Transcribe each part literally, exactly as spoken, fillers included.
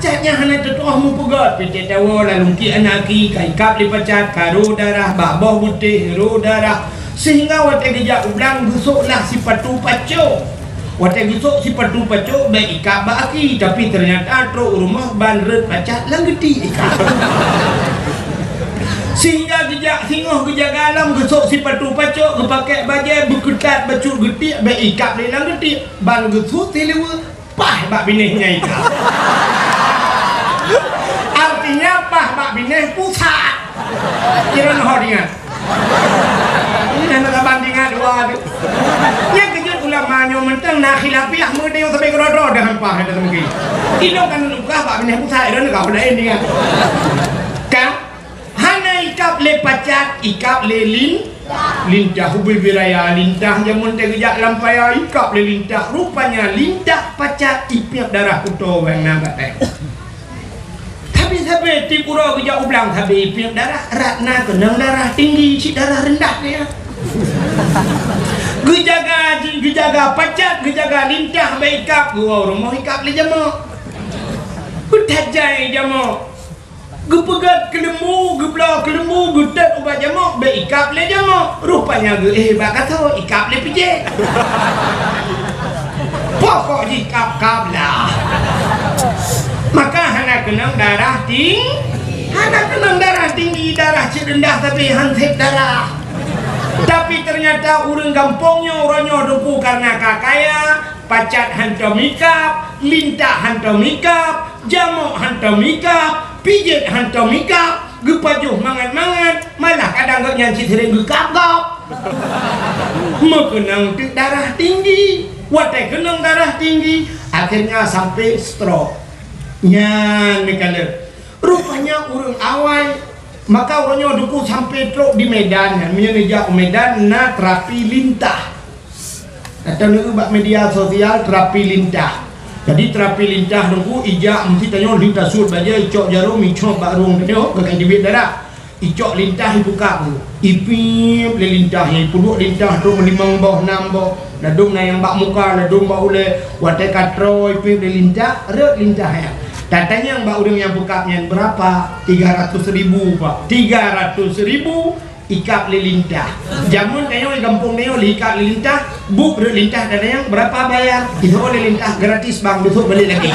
Pacat nyan hana teutuoh meupeugét, pih teuh tawoe lam lungkiek aneuk aki, ka ikab lé pacat, ka rô darah, bak boh beutéh rô darah, sehingga watée geujak u blang geusôk lah sipatu pacok. Watée geusôk sipatu pacok bék ikab bak aki, tapi teunyata trok u rumoh ban rhot pacat lam geuti ikab. Sehingga geujak singoh geujaga lom geusôk sipatu pacok, geupakèk bajée beukeutat bacut geutiek bék ikab lé lam geutiek, ban geusut siluweue. Paih bak binéh nyan ikab. Artinya paih bak binéh pusat. Kira neuh ho ingat. Ini hana saban ingat dua tu. Nyang keujeuet ulama nyoe mantong na khilafiah meudeh sabe keudroe-droe dah hampah dah mungkin. Ilong kan lukah bak binéh pusat dah ka laén ingat. Kan? Hana ikab lé pacat, ikab lé lin-, lintah. Ubé biraya lintah jameun teuh geujak lam paya, ikab lé lintah. Rupanya lintah pacat ipiep darah kuto wang na gatai. Tapi sabe tiep uroe geujak u blang sabe ipiep darah, rot na keunong darah tinggi, cit darah rendah dia. Geujaga, geujaga pacat, geujaga lintah bék ikab, geuwoe rumoh ikab lé jamok. Geutajai jamok. Geupeugét keuleumbu, geubloe keuleumbu, geutot ubat jamok, bék ikab lé jamok. Rupanya geuéh bak gasoe, ikab lé pijéh. Pokok jih kab-kab lah. Maka hana keunong darah ting-, hana keunong darah tinggi, darah cit rendah tapi han sép darah. Tapi ternyata ureuëng gampông nyoe, uroe nyoe Teungku karena ka kaya, pacat hantom ikab, lintah hantom ikab, jamok hantom ikab, pijét hantom ikab, geupajoh mangat-mangat, malah kadang gobnyan cit seuréng geukab-kab. Meukeunong teuk darah tinggi. Watée keunong darah tinggi, akhirnya sampai stroke. Nyan meukaleuh. Rupanya ureuëng awai, maka uroe nyoe Teungku sampai trok di Medan nyan. Meunyoe neujak u Medan na terapi lintah. Atau neueu bak media sosial terapi lintah. Jadi terapi lintah Teungku ijak meusti tanyoe lintah suet bajée icok jarum icok bak rueng tanyoe keu ka jibiet darah. Icok lintah ipeukab tu. Ipiep lé lintah nyan, ipeuduek lintah tu limong boh, nam boh. Ladôm na nyang bak muka, ladôm bak ulée. Watée ka troe ipiep lé lintah, rhot lintah nyan. Tatanyong bak ureuëng nyang peukab nyan, "Berapa?" "Tiga ratus ribu, Pak." Tiga ratus ribu ikab lé lintah. Jameun tanyoe di gampông tanyoe lé ikab lé lintah, buet rhot lintah tatanyong, "Berapa bayar?" Disebut lé lintah, "Gratis, Bang, besok balik lagi."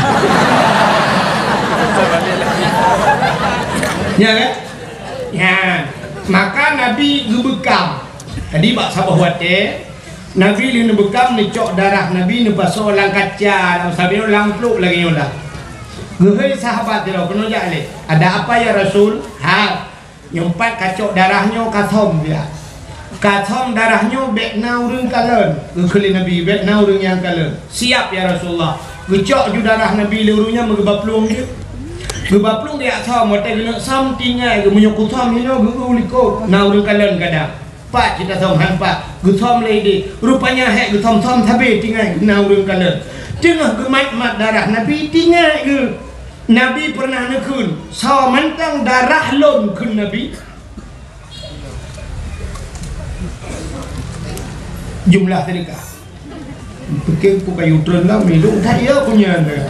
Ya kan? Nyan, maka Nabi geubeukam. Jadi bak saboh watée, Nabi lheueh neubeukam neucok darah Nabi neupasoe lam kaca, lam sabe lam pluek lagée nyoe lah. Geuhôi sahabat sidroe, "Keunoe jak lé." "Ada apa ya Rasul?" "Ha, nyoe pat kacok darah nyoe kasom dia. Kasom darah nyoe bék na ureuëng kalon." Geukheun lé Nabi, "Bék na ureuëng nyang kalon." "Siap ya Rasulullah." Geucok ju darah Nabi lé ureuëng nyan meugeubaplueng jih. Geubaplueng di asom, watée geuneuk som tinggai geuh, meunyoe kusom hinoe geu-eu likot, na ureuëng kalon kadang. Pat cit tasom han pat, geusom lé idéh. Rupanya hék geusom-som sabe tinggai na ureuëng kalon. Teungoh geumat-mat darah Nabi tinggai geuh. Nabi pernah neukheun, "Soe mantong darah lôn," kheun Nabi. Jumlah sedekah. Pikir ku kayu tron lah, milu that ya punya anda.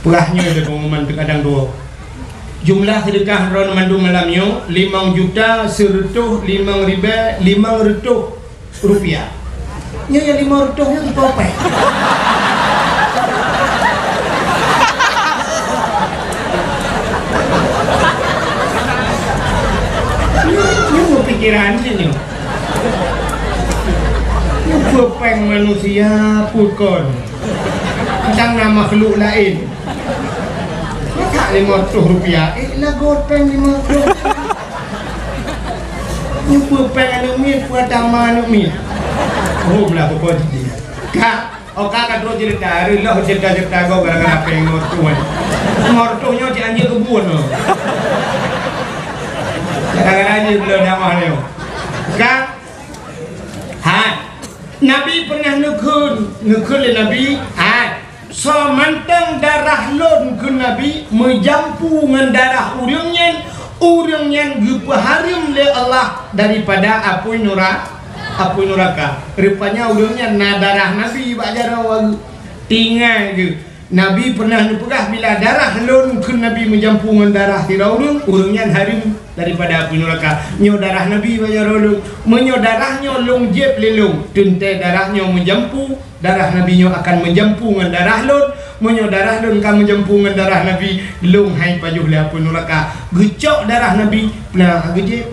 Peurah nyoe ada pengumuman terkadang dua. Jumlah sedekah droen mandum malam nyoe limong juta seureutôh limong ribée limong reutôh rupiah. Nyoe nyang limong reutôh nyoe ipo péng? Nyoe, nyoe meupikiran cit nyoe. Nyoe peue péng manusia peue kon? Kadang na makhluk laén. Masa limong reutôh rupiah, eh, lagot péng limong reutôh. Nyoe peue péng aneuk miet, peue tama aneuk miet. Oh, blah bukon jih. Ka, oh, ka, ka trok cerita, reuloh cerita-cerita gob gara-gara péng limong reutôh. Limong reutôh nyoe cit anjeuk keu buet nyoe. Gara-gara jih belom dakwah nyoe. Ka, hai. Nabi pernah neukheun, neukheun lé Nabi, hai. Soe mantong darah lôn kheun Nabi meujampu ngon darah ureuëng nyan, ureuëng nyan geupeuhareuem lé Allah daripada apui nura-, apui nuraka. Rupanya ureuëng nyan na darah Nabi bak jaroe. Tinggai geuh, Nabi pernah neupeugah, "Bila darah lôn," kheun Nabi, "meujampu ngon darah sidroe ureuëng, ureuëng nyan hareuem daripada apui nuraka." Nyoe darah Nabi bak jaroe lôn. Meunyoe darah nyoe lôn jieb lé lôn, teuntée darah nyoe meujampu, darah Nabi nyoe akan meujampu ngon darah lôn. Meunyoe darah lôn ka meujampu ngon darah Nabi, lôn hai pajoh lé apui nuraka. Geucok darah Nabi, peuna geujieb.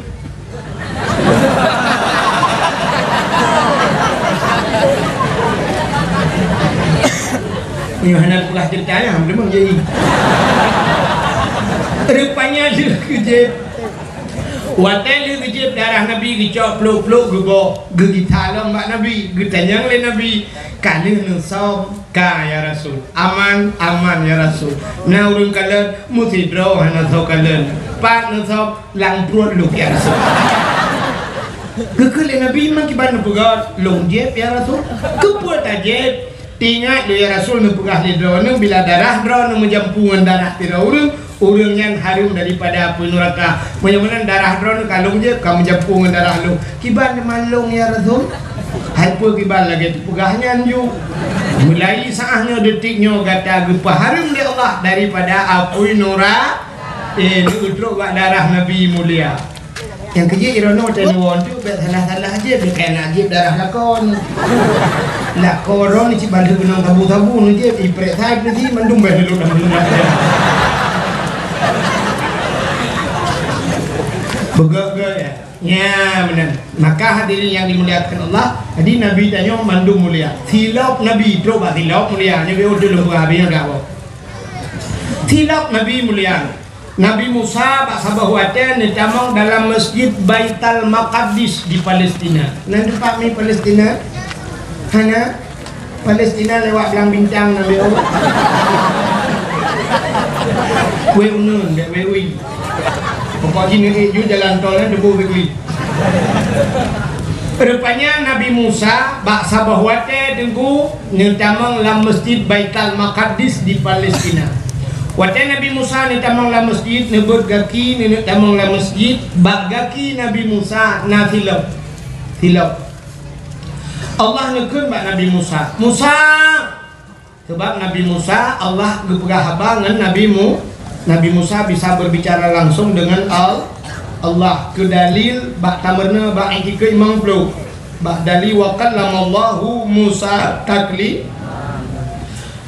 Nyoe hana peugah ceurita nyan, belum jadi. Rupanya lheueh geujieb. Watée lheueh geujieb darah Nabi, geucok plôk-plôk, geuboh, geugisa lom bak Nabi, geutanyong lé Nabi, "Ka lheueh neusom?" "Ka, ya Rasul." "Aman?" "Aman, ya Rasul." "Na ureuëng kalon?" "Meusidroe hana soe kalon." "Pat neusom?" "Lam pruet lôn, ya Rasul." Geukheun lé Nabi, "Man kiban neupeugah lôn jieb, ya Rasul?" "Keupeue tajieb?" "Teuingat lôn, ya Rasul, neupeugah lé droeneuh, bila darah droeneuh meujampu ngon darah sidroe ureuëng, ureuëng nyan hareuem daripada apui nuraka. Meunyoe meunan darah droeneuh ka lôn jieb, ka meujampu ngon darah lôn." "Kiban teuma lôn, ya Rasul?" "Hai peue kiban lagée teupeugah nyan ju. Mulai saát nyoe, detik nyoe gata geupeuhareuem lé Allah daripada apui nura-," eh, neutrok bak darah Nabi mulia. Nyang keujeuet droeneuh watée neuwoe tu bék salah-salah jieb, bék keunan jieb darah lakoe. Lakoe droeneuh cit ban lheueh keunong sabu-sabu neujieb, iprek sai peusi mandum bék lheueh lôn lam. Beugét-gét, ya. Ya, meunan. Maka hadirin yang dimuliakan Allah, jadi Nabi tanyoe mandum mulia. Silop Nabi, trok bak silop mulia. Nyoe beu lôn buka habéh nyoe dah, boh. Silop Nabi mulia. Nabi Musa bak saboh watée neutamong dalam Masjid Baital Maqaddis di Palestina. Nan teumpat mi Palestina? Hana? Palestina lewat Blang Bintang na lewat. Wée uneun, dek wée ui. Pokok jih neuék ju jalan tol nyan teuboh bak ui. Rupanya Nabi Musa bak saboh watée teungku neutamong lam Masjid Baital Maqaddis di Palestina. Watée Nabi Musa neutamong lam masjid, neubeuet gaki, neuneuk tamong lam masjid, bak gaki Nabi Musa na silop. Silop. Allah neukheun bak Nabi Musa, "Musa!" Sabab Nabi Musa, Allah geupeugah haba ngon Nabi Mu-, Nabi Musa bisa berbicara langsung dengan Al-, Allah. Keu dalil bak tameurunoe bak Iqtiqaih limong ploh. Bak dalil, "Wa kallamallahu Musa takli-,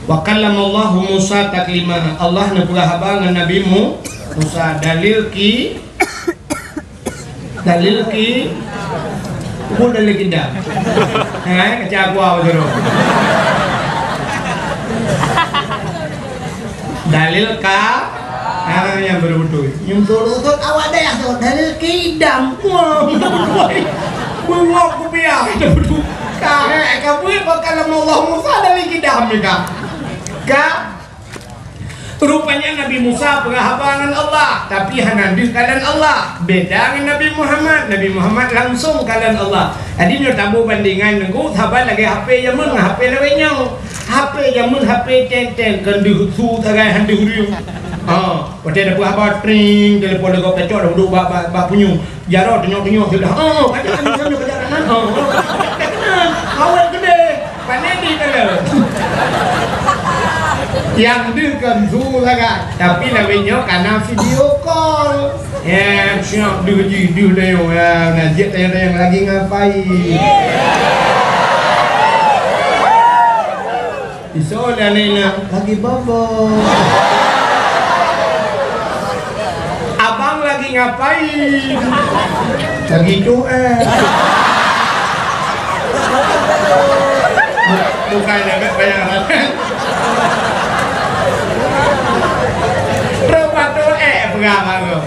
wa kallamallahu Musa taklima." Allah neupeugah haba ngon Nabi Mu-, Musa. Dalil ki-, Dalil ki-, bukan dalil kidam. Ha, kaca gua beutôi. Dalil ka-, ha, nyang beutôi-beutôi. Nyang beutôi-beutôi awak dayah tu, dalil kidam. Wah, beutôi. Beuwak kupiah. Ka, ha, ka buet bak kalam Allah Musa dalil kidam ni ka. Ka, Rupanya Nabi Musa peugah haba ngon Allah, tapi hana deuh kalon Allah. Beda ngon Nabi Muhammad. Nabi Muhammad langsung kalon Allah. Jadi nyoe taboh bandingan ngon saban lagée H P jameun ngon H P lawét nyoe. H P jameun H P ten-ten, kon deuh su sagai han deuh ureuëng. Ha, watée tapeugah haba, tring, telepon lagak tacok dah duduk bak, bak, bak punyueng. Jaroe tunyok-tunyok sudah. Oh, kacak ni, kacak kanan. Oh, oh, kacak kanan. Awet gede. Pandai di dalam. Yang deuh kan su sangat. Tapi lawét nyoe kana video call. Ya, siap deuh ji, deuh dayong. Ya, nah, jeuet dayong-dayong lagi ngapain? Isoe lé aneuk inong lagi bobo. Abang lagi ngapain? Lagi cuek. Bukan lé, bayang sangat. Trok bak cuek peugah baru.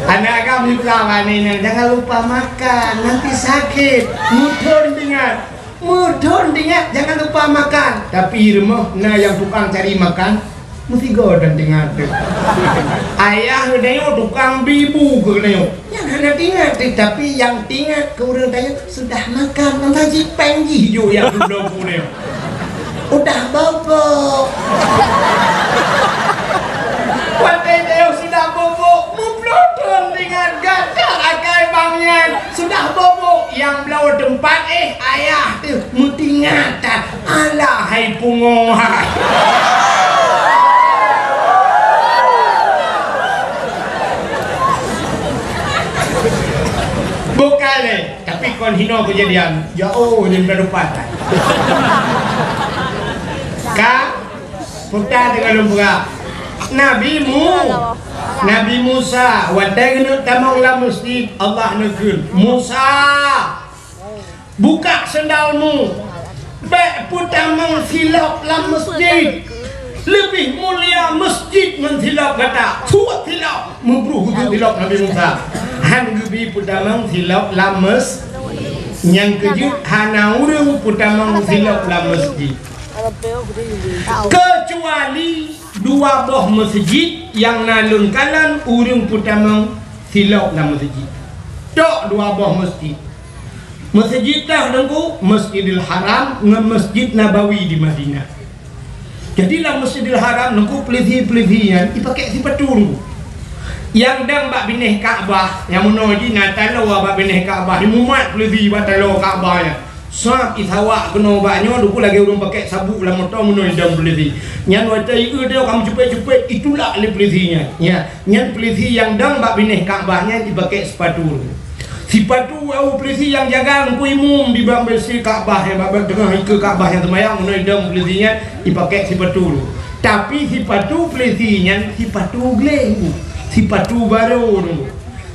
Aneuk agam peugah bak aneuk inong, "Jangan lupa makan, nanti sakit." Mudon teuingat. Mudon teuingat, jangan lupa makan. Tapi rumoh na nyang tukang cari makan, meusigoe dan teuingat teuh. Ayah geutanyoe tukang bi bu keu geutanyoe. Nyang hana teuingat teuh, tapi nyang teuingat keu ureuëng tanyoe sudah makan, maka jipéng jih ju nyang keudroe bu nyoe. Udah bobo. Watée tanyoe sudah bobo, muploh thon teuingat gata akai bang nyan. Sudah bobo, Nyang bloe teumpat, eh, ayah teuh meutingat that. Alah hai pungo hai. Bukan, eh, tapi kon hino keujadian. Ya oh, nyang bloe teumpat. Ka Puta deungon lôn peugah. Nabi Mu-, Nabi Musa, watée geuneuk tamong lam meuseujid, Allah neukheun, "Musa, buka seundalmu, bék peutamong silop lam meuseujid. Leubeh mulia meuseujid ngon silop gata. Suet silop!" Meubruh geusuet silop Nabi Musa. Han geubi peutamong silop lam meus-, nyang keujeuet hana ureuëng peutamong silop lam meuseujid. Keucuali dua boh meuseujid nyang na lôn kalon ureuëng peutamong silop lam meuseujid. Tok dua boh meuseujid. Meuseujid dah Teungku, Masjidil Haram ngon Masjid Nabawi di Madinah. Jadi lam Masjidil Haram Teungku, peulisi-peulisi nyan jipakèk sipatu Teungku. Nyang dang bak binéh Ka'bah, nyang meunoe jih na taloe bak binéh Ka'bah, jimumat peulisi bak taloe Ka'bah nyan. Sab isawak keunoe bak nyoe, Teungku, lagèe ureuëng pakèk sabuk lam moto meunoe idong peulisi. Nyan watèe ieu ka meucupet-cupet, itulak lé peulisi nyan. Nya, nyan peulisi nyang dang bak binéh Ka'bah nyan jipakèk sipatu. Sipatu, oh, peulisi nyang jaga Teungku, imum di bak binéh Ka'bah nyan, bak teungoh ikeue Ka'bah nyang seumayang meunoe idong peulisi nyan jipakèk sipatu. Tapi sipatu peulisi nyan sipatu gleh Teungku. Sipatu barô Teungku.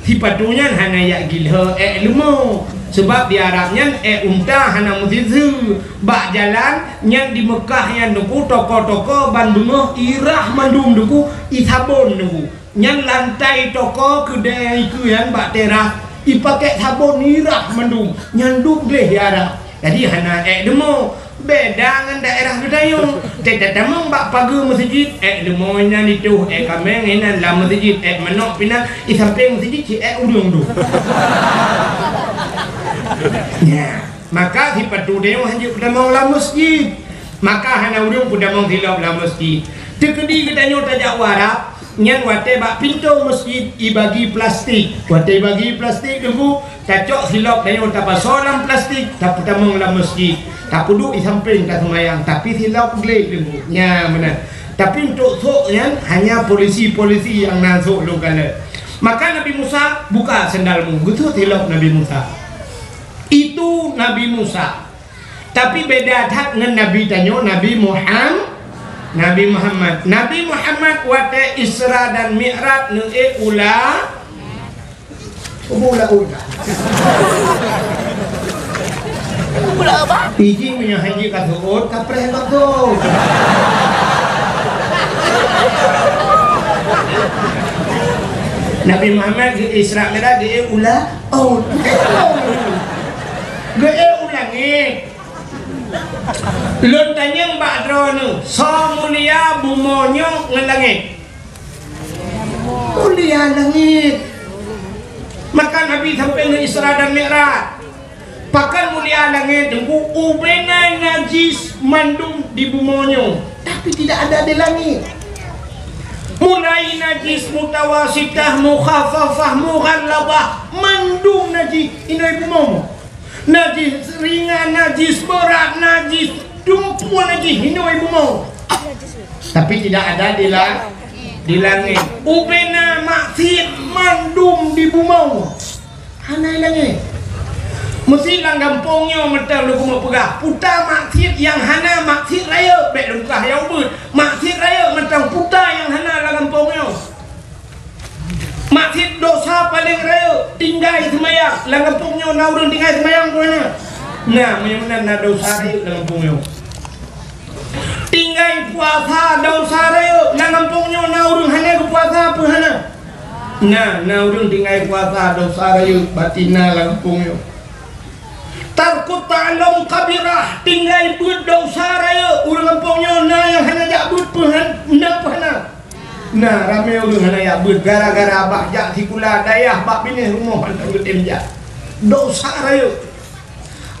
Sipatu nyan hana jak gilhô ék leumo, sabab di Arab nyan ék unta hana meusiseue. Bak jalan nyan di Meukah nyan Teungku, toko-toko ban beungoh irah mandum Teungku, isabon Teungku. Nyan lantai toko keudè ikeue nyan bak teras, ipakèk sabon irah mandum. Nyan dum gleh di Arab. Jadi hana ék leumo. Beda ngon daerah geutanyoe. Teutamong bak pageue meuseujid, ék leumo inan itoh, ék kaméng inan lam meuseujid, ék manok pinan di sampéng meuseujid, ci ék ureuëng tu. Nya, maka sipatu tanyoe hanjeuet peutamong lam meuseujid. Maka hana ureuëng peutamong silop lam meuseujid. Teukeudi geutanyoe tajak u Arab, nyan watèe bak pintoe meuseujid ibagi plastik. Watèe ibagi plastik Teungku, tacok silop tanyoe tapasoe lam plastik, tapeutamong lam meuseujid, tapeuduek di sampéng taseumayang, tapi silop gleh Teungku. Nya meunan. Tapi untuk sôk nyan hanya polisi-polisi nyang na sôk lôn kalon. Maka Nabi Musa, "Buka seundalmu," geusuet silop Nabi Musa. Itu Nabi Musa. Tapi beda that ngon Nabi tanyoe, Nabi Muham-, Nabi Muhammad. Nabi Muhammad watèe Isra dan Mi'raj neuék u la-, Kubu laôt dah. Pula apa? Iji meunyoe haji ka suot, ka preh bak tu. Nabi Muhammad geu Isra Mi'raj geu ulang. Oh. Geu ulang eh. Lôn tanyong bak droeneuh, soe mulia bumoe nyoe ngon langét? Mulia langét. Maka Nabi sampai ngon Isra dan Mi'raj. Pakon mulia langét Teungku, ubena najis mandum di bumoe nyoe, tapi tidak ada di langit. Mulai najis mutawasitah, mukhaffafah, mughallabah, mandum najis inong bumoe. Najis ringan, najis berat, najis dumpeue, najis inong bumoe. Tapi tidak ada di la-, di langét. Ubena maksiat mandum di bumoe. Hana i langét. Meusi lam gampông nyoe mantong lôn keumeung peugah, puta maksiat nyang hana maksiat rayeuk, bék lôn peugah nyang ubit. Maksiat rayeuk mantong puta nyang hana lam gampông nyoe. Maksiat dosa paleng rayeuk, tinggai seumayang. Lam gampông nyoe na ureuëng tinggai seumayang peue hana? Na, meunyoe meunan na dosa rayeuk lam gampông nyoe. Tinggai puasa dosa rayeuk, lam gampông nyoe na ureuëng hana geupuasa peue hana? Na, na ureuëng tinggai puasa dosa rayeuk, bati na lam gampông nyoe. Tarkut ta'allum kabirah, tinggai beuet dosa rayeuk, ureuëng gampông nyoe na nyang hana jak beuet peue han-, na peue hana? Na, ramé ureuëng hana jak beuet gara-gara bah jak sikula dayah bak binéh rumoh hana geutem jak. Dosa rayeuk.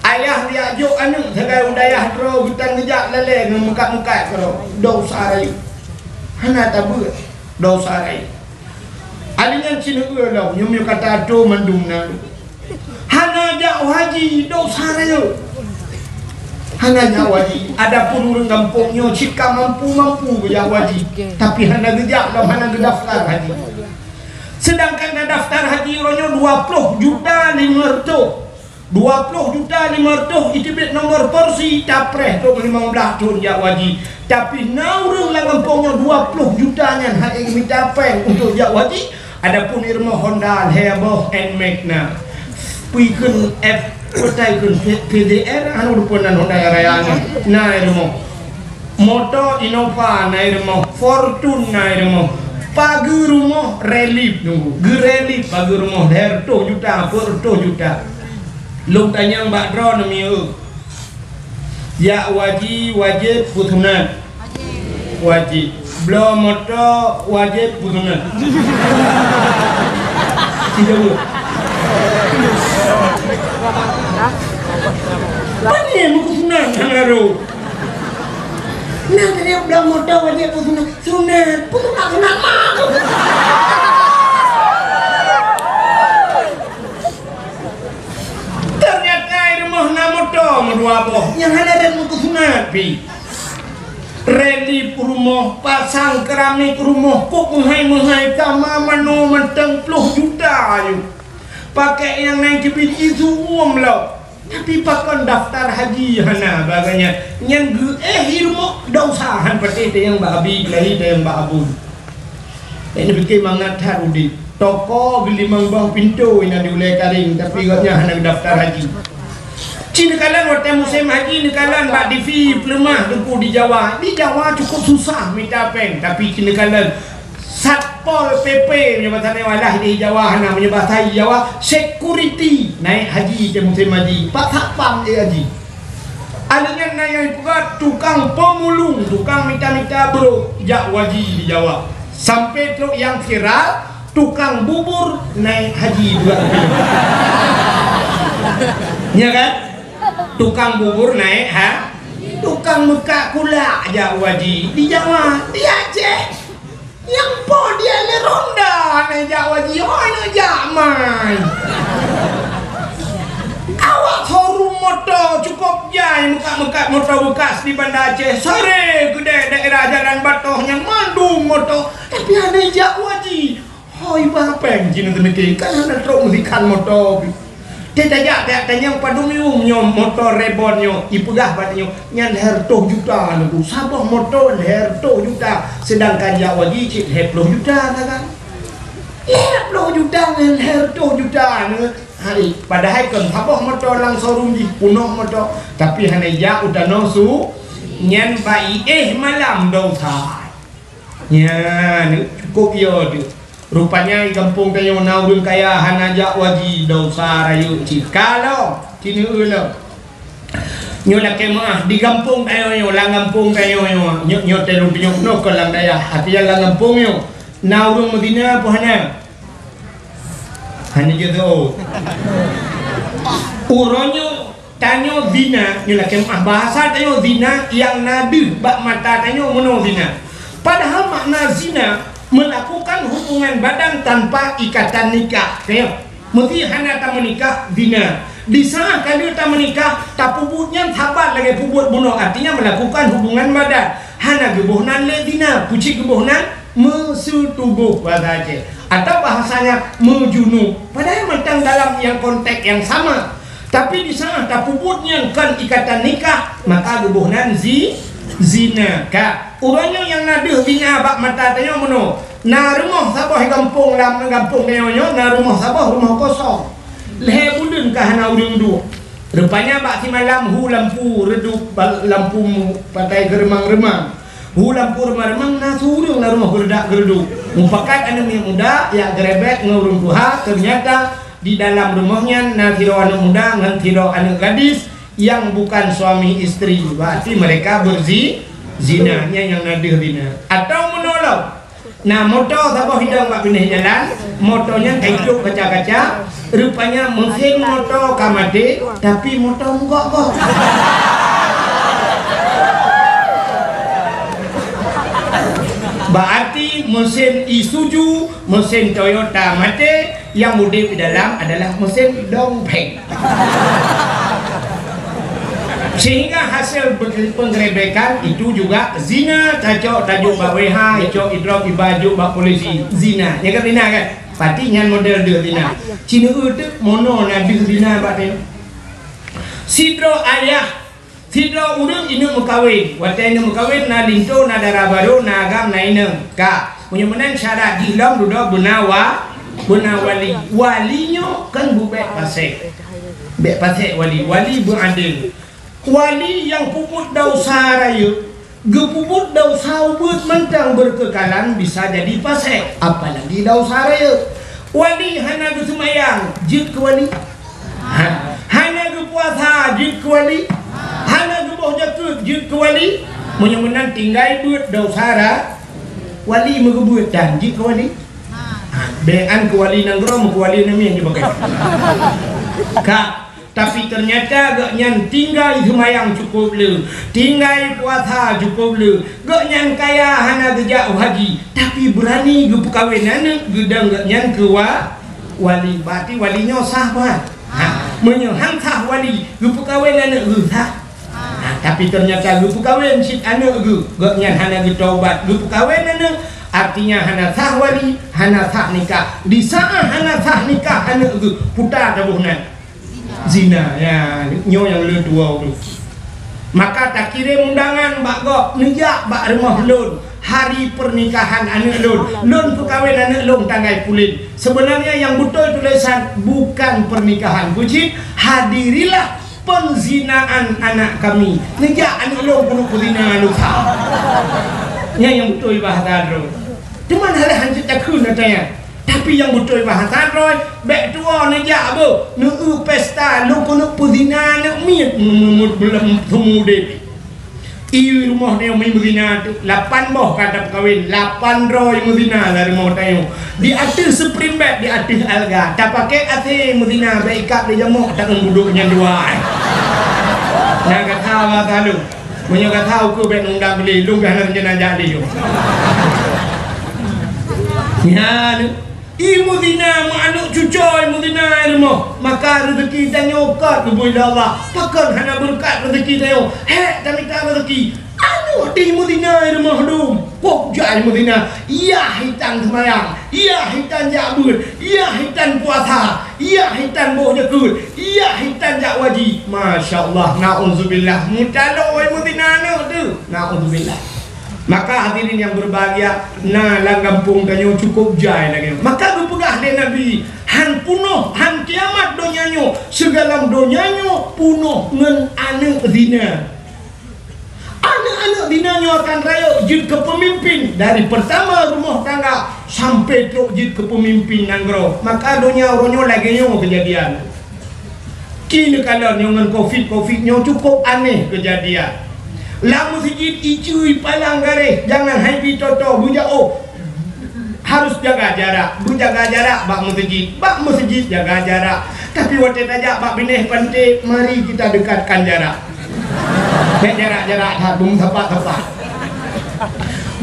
Ayah jak jok aneuëk sagai u dayah droe geutan geujak lalée ngon meukat-meukat keudroe. Dosa rayeuk. Hana tabeuet. Dosa rayeuk. Alinyan sineuk lom, nyoe meunyoe ka tato mandum na. Hana jak haji, dosa rayeuk. Hana jak haji. Adapun ureuëng gampông nyoe cit ka mampu-mampu geujak haji, tapi hana geujak lom, hana geudaftar haji. Sedangkan na daftar haji uroe nyoe dua ploh juta lima reutôh. Dua ploh juta lima reutôh iteubiet nomor porsi, tapreh trok limong blaih thon jak haji. Tapi na ureuëng lam gampông nyoe dua ploh juta nyan hana mita péng untuk jak haji. Adapun i rumoh Honda lhèe boh, Nmax na. Pui kheun F, peue tai kheun P-, P D R, anu rupa nan Honda raya nyan. Na i rumoh. Moto Innova na i rumoh, Fortuner na i rumoh. Pageue rumoh relief nunggu. Geurelief pageue rumoh lhèe reutôh juta, peuet reutôh juta. Lôn tanyong bak droeneuh mieu. Jak haji wajéb peusunat? Wajéb. Bloe moto wajéb peusunat? Sijaweueb. Pane meupeusunat hana rôh? Nah, tadi bloe moto wajéb peusunat. Sunat. Peusunat, sunat mah. Teunyata i rumoh na moto meudua boh, nyang hana rot meukeusunat pih. Relief rumoh, pasang keramik rumoh, kok meuhai-meuhai, kama manoe mantong ploh juta ayue. Pakèk nyang na keubiet isu uem lom. Tapi pakon daftar haji hana, baganya nyan geuéh i rumoh, dosa han patéh teunyang bak Abi, keuhai teunyang bak Abu. Jadi pike mangat that udép. Toko geulimong boh pintoe na di ulèe Karing, tapi gobnyan hana daftar haji. Ci neukalon watèe musém haji neukalon bak Divi Peuleumah Teungku di Jawa. Di Jawa cukup susah mita péng, tapi ci neukalon Satpol P P meunyoe basa Jawa lah di Jawa hana, meunyoe basa Jawa security naik haji watèe musém haji. Pak Satpam éh haji. Alèh nyan na nyang ipeugah tukang peumulung, tukang mita-mita brôk jak haji di Jawa. Sampai trok nyang viral, tukang bubur naik haji dua kali. Ya kan? Tukang bubur naik ha, tukang meukat kulak jak haji di Jawa, di Aceh. Nyang po dia le ronda na jak haji, hoi na jak mai. Awak showroom moto cukup jai meukat-meukat moto beukas di Banda Aceh. Sare keudè daerah Jalan Batoh nyan mandum moto, tapi hana jak haji. Hoi bah péng jinoe teuneuk kan hana trok meusikan moto. Teutajak tajak tanyong padum yum nyoe moto Reborn nyoe, ipeugah bak nyoe, nyan lhèe reutôh juta nyoe, saboh moto lhèe reutôh juta, seudangkan jak haji cit lhèe ploh juta sagai. Lhèe ploh juta ngon lhèe reutôh juta nyoe, hai, padahai kon saboh moto lam showroom jih, peunoh moto, tapi hana jak u tanoh su, nyan bak iéh malam dosa. Nyan, cukup yo tu. Rupanya di gampông tanyoe na ureuëng kaya hana jak haji, dosa rayeuk cit. Ka lom, ci neueu lom. Nyoe lakèe meuah di gampông tanyoe nyoe, lam gampông tanyoe nyoe. Nyoe, nyoe teuh lôn tunyok nyoe kon lam dayah. Artinya lam gampông nyoe na ureuëng meuzina peue hana? Hana jeuet. Uroe nyoe tanyoe zina, nyoe lakèe meuah, bahasa tanyoe zina nyang na deuh bak mata tanyoe meunoe zina. Padahai makna zina melakukan hubungan badan tanpa ikatan nikah. Tanyoe, meusti hana tameunikah, zina. Di saat ka lheueh tameunikah, tapeubuet nyan saban lagèe peubuet bunoe, artinya melakukan hubungan badan. Hana geuboh nan lé zina, peue cit geuboh nan? Meuseutuboh bahasa Aceh. Atau bahasanya meujunub. Padahai mantong dalam nyang konteks nyang sama. Tapi di saat tapeubuet nyang kon ikatan nikah, maka geuboh nan zi-, zina. Ka. Uroe nyoe nyang na deuh zina bak mata tanyoe meunoe. Na rumoh saboh gampông lam gampông tanyoe nyoe, na rumoh saboh rumoh kosong. Lhèe buleuen ka hana ureuëng duek. Rupanya bak simalam hu lampu redup, ba-, lampu mu-, patai geureumang-reumang. Hu lampu reumang-reumang na su ureuëng lam rumoh geuredak-geuredup. Mupakat aneuk miet muda jak geurebek ngon ureuëng tuha, ternyata di dalam rumoh nyan na sidroe aneuk muda ngon sidroe aneuk gadis nyang bukan suami isteri. Berarti mereka berzi-, zina. Nyan nyang na deuh zina. Atau meunoe lom, na moto saboh hidong bak binéh jalan, moto nyan ka itôp kaca-kaca, rupanya meusén moto ka maté, tapi moto meugok-gok. Berarti meusén Isuzu, meusén Toyota maté, nyang udép di dalam adalah meusén dongpeng. Sehingga hasil penggerebekan itu juga zina, tacok tajok bak W H, icok idrop iba jok bak polisi, zina. Nyan kan zina kan? Pati nyan model deuh zina. Cina uteuk mono na deuh zina bak teuh. Sidroe ayah, sidroe ureuëng inong meukawen. Watée inong meukawen na linto, na dara barô, na agam, na inong. Ka, meunyoe meunan syarat jih lom dudoe beuna wa-, beuna wali. Wali nyoe kan bubek pasek. Bek pasek wali, wali beuadil. Wali nyang peubuet desya rayeuk, geupeubuet desya ubeut mantong beureukeukeulan bisa jadi pasek, apalagi desya rayeuk. Wali hana geuseumayang, jeuet keu wali? Ha, hana geupuasa, jeuet keu wali? Hana geuboh jakeuet, jeuet keu wali? Meunyoe meunan tinggai beuet desya ra-, wali meugeubeuet dan jeuet keu wali? Ha, bèk an keu wali nanggroe, keu wali namiet jeuet pakai. Ka, Tapi teunyata gobnyan tinggai seumayang cukôp le, tinggai puasa cukôp le. Gobnyan kaya hana geujak u haji, tapi beurani geupeukawen aneuk geudong gobnyan keu wa-, wali. Berarti wali nyoe sah, bukan? Ha, meunyoe han sah wali, geupeukawen aneuk geuh sah? Ha, tapi teunyata geupeukawen cit aneuk geuh, gobnyan hana geutobat, geupeukawen aneuk, artinya hana sah wali, hana sah nikah. Di saat hana sah nikah aneuk geuh, puta taboh nan. Zina, ya, nyoe nyang lôn tuwoe tu. Maka takirém undangan bak gob, neujak bak rumoh lôn, hari pernikahan aneuk lôn. Lôn peukawen aneuk lôn tanggai pulen. Sebenarnya nyang beutôi tulésan bukan pernikahan. Bucit, hadirilah penzinaan anak kami. Neujak aneuk lôn keuneuk peuzina aneuk sa. Nyan nyang beutôi bahasa droe. Teuma hana lé hanjeuet takheun ata nyan. Tapi nyang beutôi bahasa droe, bèk tuwoe neujak beuh, neueu pesta, lôn keuneuk peuzina aneuk miet, mu-, mu-, mu-, buleuen seumudép. I rumoh tanyoe mi meuzina tu, lapan boh ka tapeukawen, lapan droe meuzina lam rumoh tanyoe. Di ateueh spring bed, di ateueh alga, tapaké AC meuzina, bèk ikat lé jamok, taeun budok nyan dua. Nyan gata wa talu. Meunyoe gata ukeue bèk undang beli, lôn ka hana rencana jak lé. Nyan, i meuzina, meu aneuk cucoe i meuzina i rumoh, maka reuzeki tanyoe ka geubri lé Allah. Pakon hana beureukat reuzeki tanyoe? Hék tamita reuzeki. Aneuk di meuzina i rumoh dum. Kok jai meuzina, yah itan seumayang, yah itan jak beuet, yah itan puasa, yah itan boh jakeuet, yah itan jak waji. Masya Allah, naudzubillah. Meutalok wai meuzina aneuk tu. Naudzubillah. Maka hadirin yang berbahagia, na lam gampông tanyoe cukup jai lagèe nyoe. Maka geupeugah lé Nabi, han punoh, han kiamat donya nyoe, sigohlom donya nyoe punoh ngon aneuk zina. Aneuk-aneuk zina nyoe akan rayeuk jeuet keu peumimpin dari pertama rumoh tangga sampai trok jeuet keu peumimpin nanggroe. Maka donya uroe nyoe lagèe nyoe keujadian. Kini kalon nyoe ngon covid, covid nyoe cukup aneh keujadian. Lam meuseujid iceue ipalang garéh, jangan hai bi toto beujak oh. Harus jaga jarak, beujaga jarak bak meuseujid, bak meuseujid jaga jarak. Tapi watèe tajak bak binéh panté, mari kita dekatkan jarak. Bèk jarak-jarak that, beumeusapat-sapat.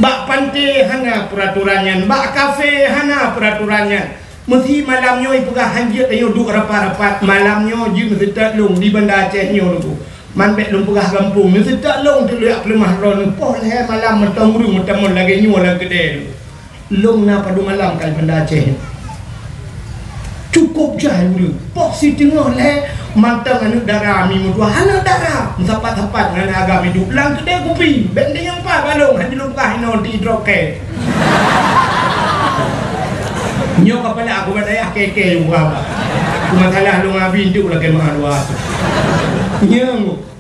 Bak panté hana peuratoran nyan, bak kafé hana peuratoran nyan. Meusi malam nyoe ipeugah hanjeuet tanyoe duek rapat-rapat, malam nyoe jeuet meuseutôt lôn di Banda Aceh nyoe Teungku. Man bèk lôn peugah gampông, meuseutôt lôn teuk lôn jak peuleumah droeneuh, poh lhèe malam mantong ureueng meutamong lagèe nyoe lam keudè. Lôn na padum malam ka i Banda Aceh nyoe. Cukup jai ureueng. Poh siteungoh lhèe mantong aneuk dara mi meutuah, aneuk dara meusapat-sapat ngon agam iduek lam keudè kupi. Bèk neudeungoe pat bak lôn, hana lôn peugah inoe di drop kèe. Nyoe kapala aku bak dayah kèe-kèe juga bah. Cuma salah lôn abi enteuk lagèe meu'ah dua tu. Nyoe.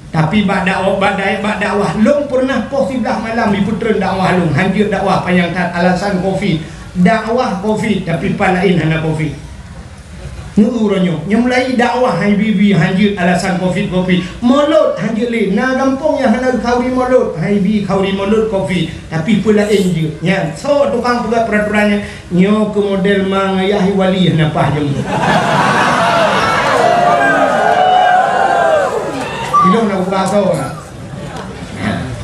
Tapi bak dakwah, bak dai-, bak dakwah lôn pernah poh siblaih malam jipeutreun dakwah lôn. Hanjeuet dakwah panyang that alasan covid. Dakwah covid, tapi pat laén hana covid. Nyoe uroe nyoe, nyang mulai dakwah hai bi-bi hanjeuet alasan covid, covid. Molot hanjeuet lé. Na gampông nyang hana khauri molot, hai bi khauri molot covid. Tapi peue laén jeuet. Nyan, soe tukang peugah peuratoran nyan? Nyoe keu model mang ayah wali hana paih jeuem. Ilôn na peugah soe na.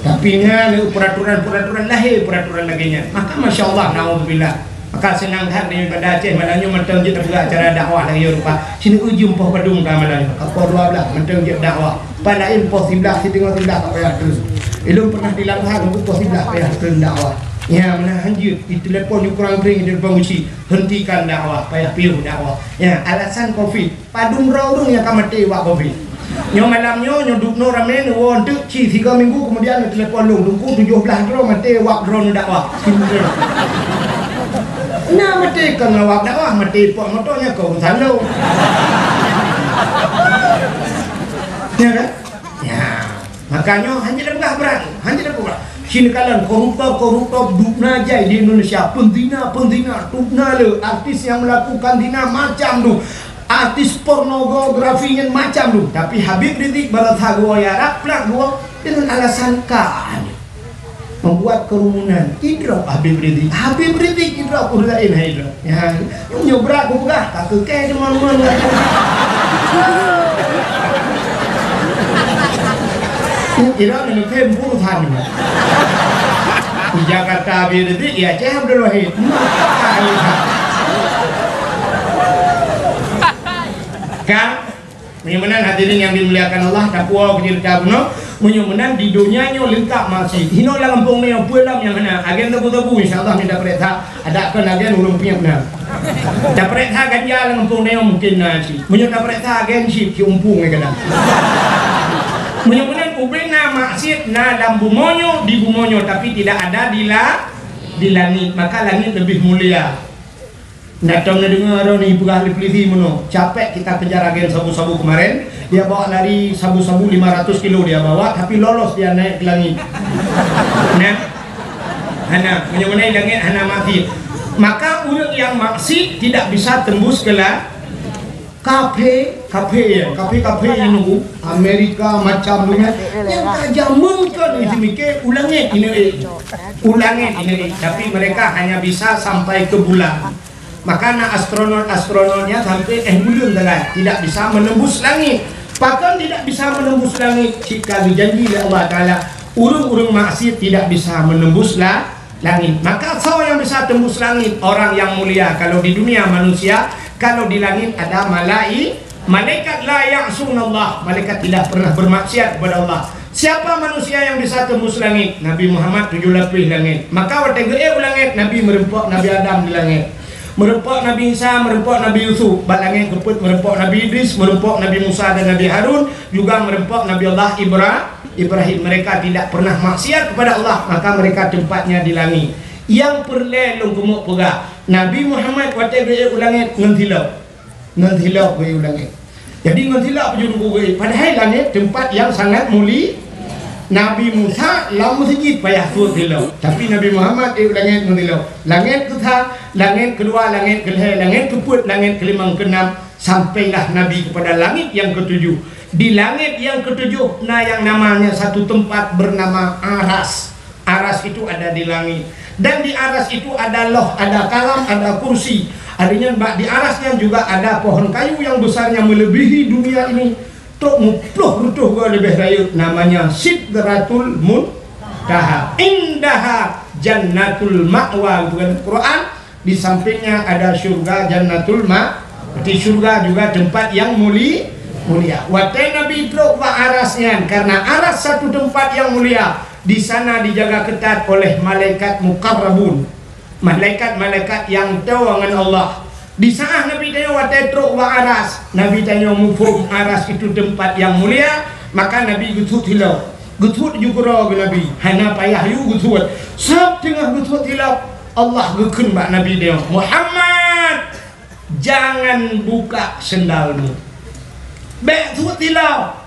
Tapi nyan peuratoran-peuratoran lahé peuratoran lagèe nyan. Maka masya Allah, naudzubillah. Maka seunang that di Banda Aceh malam nyoe mantong jeuet tapeugah acara dakwah lagèe nyoe rupa. Sineuk ujeuen poh padum ka malam nyoe. Ka poh dua blah mantong jeuet dakwah. Pat laén poh siblah, siteungoh siblah ka payah treun. Ilôn pernah di Langsa nunggu poh siblah payah treun dakwah. Ya, meunan hanjeuet ditelepon di kurang kering, ditelepon beusi, hentikan dakwah, payah piôh dakwah. Ya, alasan covid. Padum droe ureueng nyang ka maté wak covid. Nyoe malam nyoe, nyoe dubnoe ramé neuwoe eunteuk ci sigoe minggu keumudian neutelepon lôn, "Teungku, tujoh blah droe maté wak droeneuh dakwah." Na maté kon wak dakwah, maté pot moto nyan kon urusan lôn. Ya kan? Ya. Makanya hana peugah brat, hana peugah brat. Sinoe kalon koruptor-koruptor dubna jai di Indonesia, penzina-penzina dubna le, artis yang melakukan zina macam tu. Artis pornografi nyan macam tu, tapi Habib Rizik bala sagoe ya rap plak dua dengan alasan ka membuat kerumunan. Idrop Habib Rizik, Habib Rizik idrop ureueng laén hai idrop. Ya, nyoe brat kupeugah ka keu kèe teuma-teuma. Idrop nyoe tem puluhan. Di Jakarta Habib Rizik, ya Aceh Abdul Wahid. Kan? Meunyoe meunan hadirin yang dimuliakan Allah, tapuwoe keu ceurita bunoe. Meunyoe meunan di donya nyoe leungkap maksiet. Hinoe lam gampông nyoe peue lom nyang hana. Agen sabu-sabu insya Allah mita peuriksa. Adak kon agen ureueng piep na. Tapeuriksa ganja lam gampông nyoe mungkin na cit. Meunyoe tapeuriksa agen cit, cit umpung kadang. Meunyoe meunan ubena maksiet na lam bumoe nyoe, di bumoe nyoe, tapi tidak ada di la-, di langit. Maka langit lebih mulia. Nah, tom neudeungoe droeneuh peugah lé polisi meunoe, capek kita kejar agen sabu-sabu kemarin, dia bawa lari sabu-sabu lima ratus kilo dia bawa, tapi lolos dia naik ke langit. Nah, hana, meunyoe meunan langit hana maksiet. Maka ureueng yang maksiet tidak bisa tembus ke la-, kafe, kafe ya, kafe-kafe yang nunggu Amerika macam dunia yang tajamin kan itu mikir ulangnya ini, eh, ulangnya ini, eh. Tapi mereka hanya bisa sampai ke bulan. Maka na astronot-astronotnya sampai eh buleuen sagai, tidak bisa menembus langit. Pakon tidak bisa menembus langit? Cit ka geujanji lé Allah Taala, ureueng-ureueng maksiet tidak bisa menembus la-, langit. Maka soe nyang bisa tembus langit? Orang yang mulia. Kalau di dunia manusia, kalau di langit ada malai-, malaikat la ya'sunallah, malaikat tidak pernah bermaksiat kepada Allah. Siapa manusia yang bisa tembus langit? Nabi Muhammad tujoh lapéh langit. Maka watèe geuék u langit, Nabi meureumpok Nabi Adam di langit. Meureumpok Nabi Isa, meureumpok Nabi Yusuf, bak langét keupeuet meureumpok Nabi Idris, meureumpok Nabi Musa dan Nabi Harun, juga meureumpok Nabi Allah Ibra-, Ibrahim. Mereka tidak pernah maksiat kepada Allah, maka mereka tempatnya di langit. Nyang peureulèe lôn keumeung peugah, Nabi Muhammad watèe geuék u langét ngon silop. Ngon silop geuék u langét. Jadi ngon silop jeuet geuék. Padahai langét tempat yang sangat muli-, Nabi Musa lam meuseujid payah sot silop. Tapi Nabi Muhammad ék u langét ngon silop. Langét keusa, langét keudua, langét keulhèe, langét keupeuet, langét keulimong, keunam, sampailah Nabi kepada langit yang ketujuh. Di langit yang ketujuh na yang namanya satu tempat bernama Aras. Aras itu ada di langit. Dan di Aras itu ada Loh, ada Kalam, ada Kursi. Artinya, bak di Aras nyan juga ada pohon kayu yang besarnya melebihi dunia ini. Trok muploh reutôh goe leubeh rayeuk, namanya Sidratul Muntaha. Indaha Jannatul Ma'wa, gitu kan Quran. Di sampingnya ada syurga Jannatul Ma-, berarti syurga juga tempat yang muli-, mulia. Watèe Nabi trok bak Aras nyan, karena Aras satu tempat yang mulia, di sana dijaga ketat oleh malaikat muqarrabun, malaikat-malaikat yang toe ngon Allah. Di saat Nabi tanyoe watèe trok bak Aras, Nabi tanyoe muphom Aras itu tempat yang mulia, maka Nabi geusuet silop. Geusuet ju keudroe geuh Nabi, hana payah yue geusuet. Sab teungoh geusuet silop, Allah geukheun bak Nabi tanyoe, "Muhammad, jangan buka sendalmu." Bèk suet silop.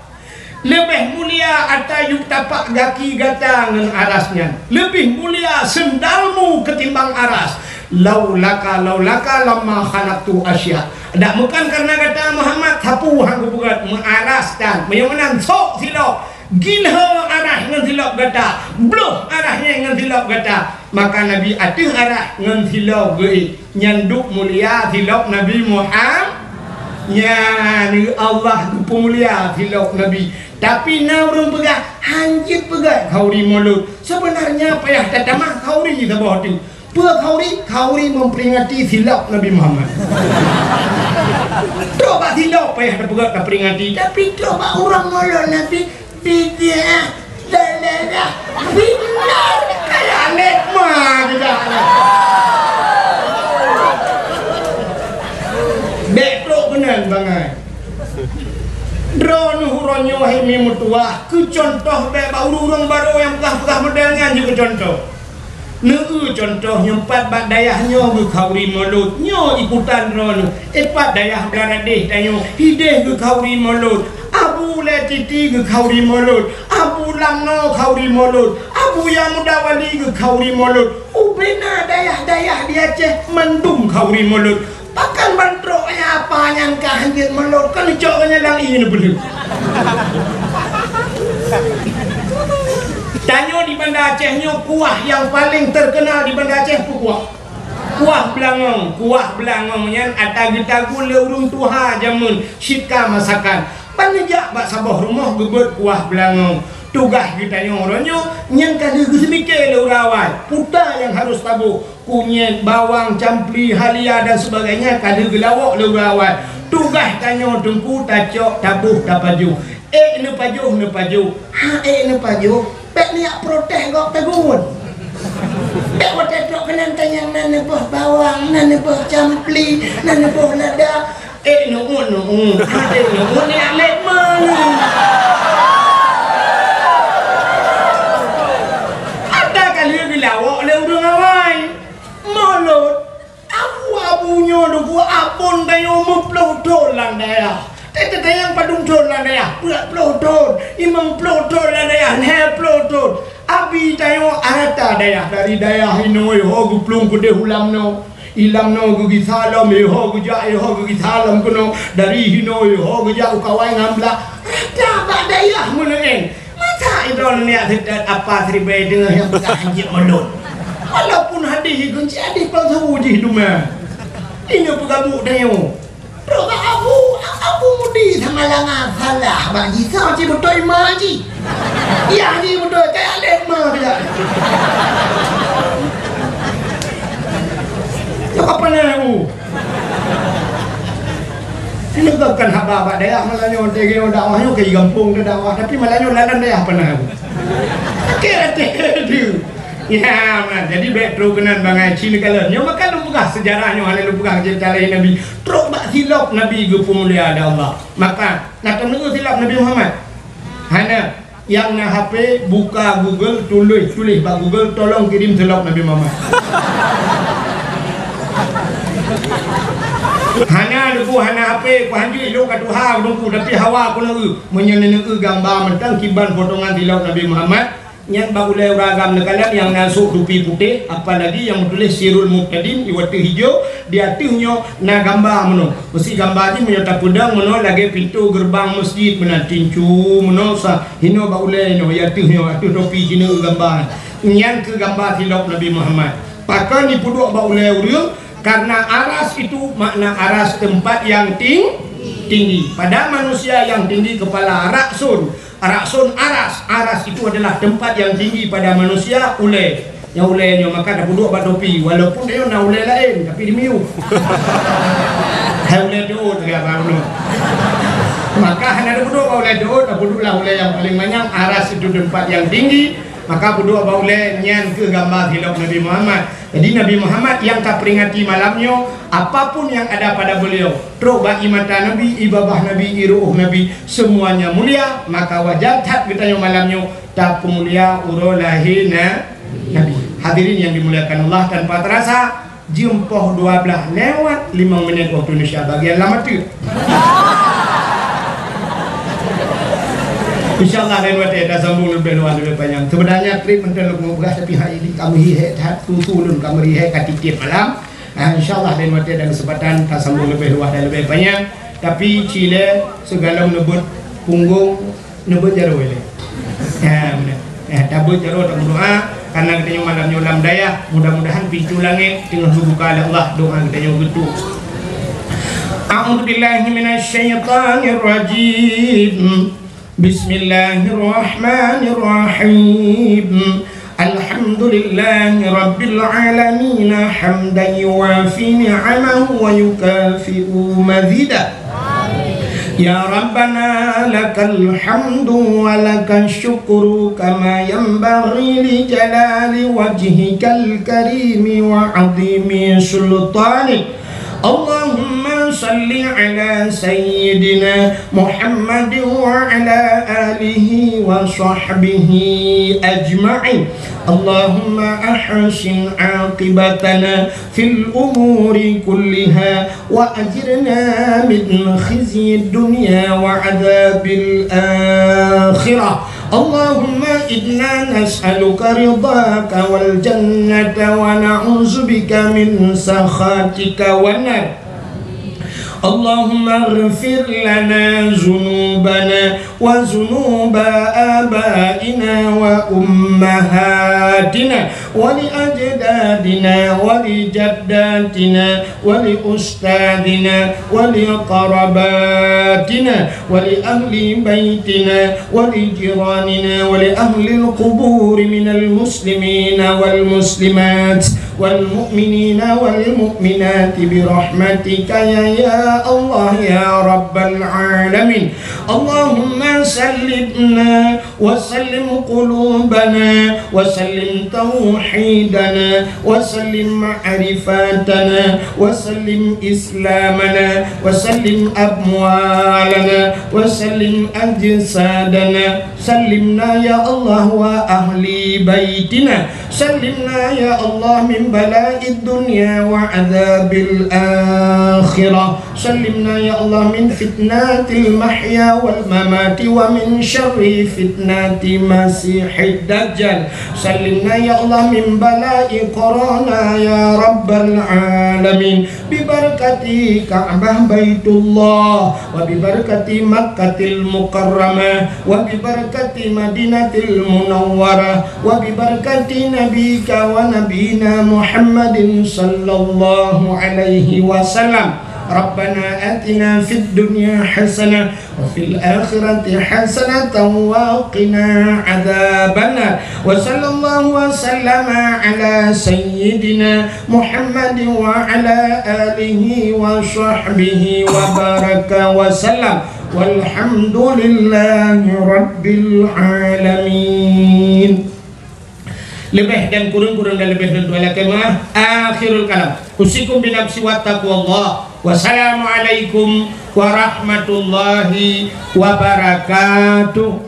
Leubeh mulia ata yub tapak gaki gata ngon Aras nyan. Leubeh mulia sendalmu ketimbang Aras. "Laulaka, laulaka lamma khalaqtu asya." Dak meukan karena gata Muhammad, sapeue han kupeugèt, meu Aras tan. Meunyoe meunan, sok silop. Gilho Aras ngon silop gata, bloh Aras nyan ngon silop gata. Maka Nabi ateueh Aras ngon silop geuék, nyan duek mulia silop Nabi Muhammad. Nyan, Allah geupeumulia silop Nabi. Tapi na ureueng peugah, "Han jeuet peugah khauri mulod." Sebenarnya payah tatamah khauri saboh teuk. Peue khauri? Khauri memperingati silop Nabi Muhammad. Trok bak silop payah tapeugah taperingati, tapi trok bak ureuëng mulod Nabi, bid'ah, dalalah, fitnah, kayak lek ma kita. Bèk trok keunan bangai. Droeneuh uroe nyoe hai mi meutuwah, keu contoh bèk bak ureuëng-ureuëng barô nyang peugah-peugah model nyan jeuet keu contoh. Neu-eu contoh nyoe pat bak dayah nyoe geukhauri mulod, nyoe ikutan droeneuh. Eh, pat dayah Blaradeh tanyoe, hideh geukhauri mulod. Abu Lé Titi geukhauri mulod, Abu Lamno khauri mulod, Abu Yang Muda Wali geukhauri mulod. Ubena dayah-dayah di Aceh mandum khauri mulod. Pakon ban trok nyang apa nyan ka hanjeuet mulod, kan cok nyan lam ié neupeuleueh. Tanyoe di Banda Aceh nyoe kuah nyang paleng teukeunal di Banda Aceh peue kuah? Kuah beulangong. Kuah beulangong nyan ata geutagun lé ureuëng tuha jameun cit ka masakan. Ban neujak bak saboh rumoh geubeuet kuah beulangong. Tugaih geutanyoe uroe nyoe nyan ka lheueh geuseumiké lé ureuëng awai. Peue nyang harôh taboh, kunyét, bawang, campli, halia dan sebagainya ka lheueh geulawok lé ureuëng awai. Tugaih tanyoe teungku tacok, taboh, tapajoh. Ék neupajoh, neupajoh. Ha ék neupajoh, bèk neujak protes gob tagun. Bèk watèe trok keunan tanyong na neuboh bawang, na neuboh campli, na neuboh lada. Ék neu'uet, neu'uet. Ha ék neu'uet, neujak lét meuh. Ata ka lheueh geulawok lé ureuëng awai. Mulod. Abu-abu nyoe leubu abon tanyoe meuploh thon lam dayah. Teuka nyang padum thon lam dayah, peuet ploh thon, limong ploh thon lam dayah, lhèe ploh thon. Abi tanyoe rata dayah, dari dayah inoe ho geuplueng keudeh u Lamno. I Lamno geugisa lom, iho geujak, iho geugisa lom keunoe. Dari hinoe iho geujak u Kawai ngon Blah. Rata bak dayah meuneueng. Masa droeneuh neujak seutôt apa siribèe deungon nyang peugah hanjeuet mulod? Walaupun hadih ikheun cit hadih palsu jih dumah. Inyoe peugah buet tanyoe. Trok bak Abu, Abu Mudi sama langa salah bak jih. Soe cit beutôi ma jih? Yah jih beutôi, kaya lé ma jih. Nyoe ka peunah, Bu. Ini bukan haba bak dayah, malah nyoe teuga dakwah nyoe ke gampông teudakwah, tapi malah nyoe ladôm dayah peunah. Sakét até tu. Ya, nah, jadi bèk trok keunan bangai cit neukalon. Nyoe maka lôn peugah seujarah nyoe hana lôn peugah cerita lahé Nabi. Trok bak silop Nabi geupeumulia lé Allah. Maka, na taneuk silop Nabi Muhammad? Hana. Nyang na H P, buka Google, tuléh, tuléh bak Google, "Tolong kirim silop Nabi Muhammad." Hana leubu, hana H P, ku hanjeuet ilok ka tuha, ku teungku, tapi hawa ku neu-eu. Meunyoe neu-eu gamba mantong kiban potongan silop Nabi Muhammad, nyan bak ulèe ureueng agam neukalon nyang na sôk tupi putéh, apalagi nyang meutuléh Sirul Muhtadin, iwateuh ijo, di ateueh nyoe na gamba meunoe. Meusi gamba jih meunyoe tapeudong meunoe lagèe pintoe geureubang meuseujid meunan tincu meunoe sa hinoe bak ulèe nyoe, ya ateueh nyoe, ateueh topi jinoe gamba. Nyan keuh gamba silop Nabi Muhammad. Pakon jipeuduek bak ulèe ureueng? Karena aras itu makna aras tempat yang ting-, tinggi. Pada manusia yang tinggi kepala, ra'sun. Ra'sun aras. Aras itu adalah tempat yang tinggi pada manusia, ulèe. Nyang ulèe nyoe maka tapeuduek bak topi, walaupun nyoe na ulèe laén, tapi di miyueb. Hai ulèe teuôt, ya, baru nyoe. Maka hana tapeuduek bak ulèe teuôt, tapeuduek lah ulèe nyang paleng manyang, aras itu tempat yang tinggi, maka peuduek bak ulèe nyan keuh gamba silop Nabi Muhammad. Jadi Nabi Muhammad nyang taperingati malam nyoe, apapun yang ada pada beliau, trok bak ié mata Nabi, ié babah Nabi, ié ru'uh Nabi, semuanya mulia, maka wajar that geutanyoe malam nyoe tapeumulia uroe lahé na-, Nabi. Hadirin yang dimuliakan Allah, tanpa terasa, jeuem poh dua blah lewat limong minét waktu Indonesia bagian lam ateueh. Insya Allah lain watèe tasambong leubeh luwah leubeh panyang. Sebenarnya trip mantong lôn peugah, tapi hai ini ka meuhé that, tutu lôn ka meuhé ka tiep malam. Ah, insya Allah lain watèe dan kesempatan tasambong leubeh luwah dan leubeh panyang. Tapi cilèe sigohlom neubeuet punggong, neubeuet jaroe lé. Ya, beuna. Ya, tabeuet jaroe, tabeudoa karena geutanyoe malam nyoe lam dayah. Mudah-mudahan pintoe langét teungoh geubuka lé Allah, doa geutanyoe geutuek. A'udzubillahi minasyaitonirrajim. Bismillahirrahmanirrahim. Alhamdulillah. لله رب العالمين حمدا يوافي نعمه ويكافئ مزيده. يا ربنا لك الحمد ولك الشكر كما ينبغي لجلال وجهك الكريم وعظيم سلطانك. اللهم صل على سيدنا محمد وعلى آله وصحبه أجمعين. اللهم أحسن عاقبتنا في الأمور كلها وأجرنا من خزي الدنيا وعذاب الآخرة. اللهم إنا نسألك رضاك والجنة ونعوذ بك من سخطك والنار. اللهم اغفر لنا ذنوبنا وذنوب آبائنا وأمهاتنا ولأجدادنا ولجداتنا ولأستاذنا ولقرباتنا ولأهل بيتنا ولجيراننا ولأهل القبور من المسلمين والمسلمات والمؤمنين والمؤمنات برحمتك يا، يا الله يا رب العالمين. اللهم سلمنا وسلم قلوبنا وسلم توحيدنا وسلم معرفتنا وسلم إسلامنا وسلم أموالنا وسلم أجسادنا. سلمنا يا الله وأهل بيتنا. سلمنا يا الله من بلاء الدنيا وعذاب الآخرة. سلمنا يا الله من فتنة المحيا والممات ومن شر فتنة المسيح الدجال. سلمنا يا الله من بلاء كورونا يا رب العالمين. ببركة كعبة بيت الله وببركة مكة المكرمة وببركة مدينة المنورة وببركة نبيك ونبينا محمد صلى الله عليه وسلم. ربنا آتنا في الدنيا حسنة وفي الآخرة حسنة وقنا عذاب النار. وصلى الله وسلم على سيدنا محمد وعلى آله وصحبه وبارك وسلم. والحمد لله رب العالمين. Leubeh dan kureueng, kureueng dan leubeh lôn tuan lakée meu'ah. Akhirul kalam. Usikum binafsi wa taqwallah. Wassalamualaikum warahmatullahi wabarakatuh.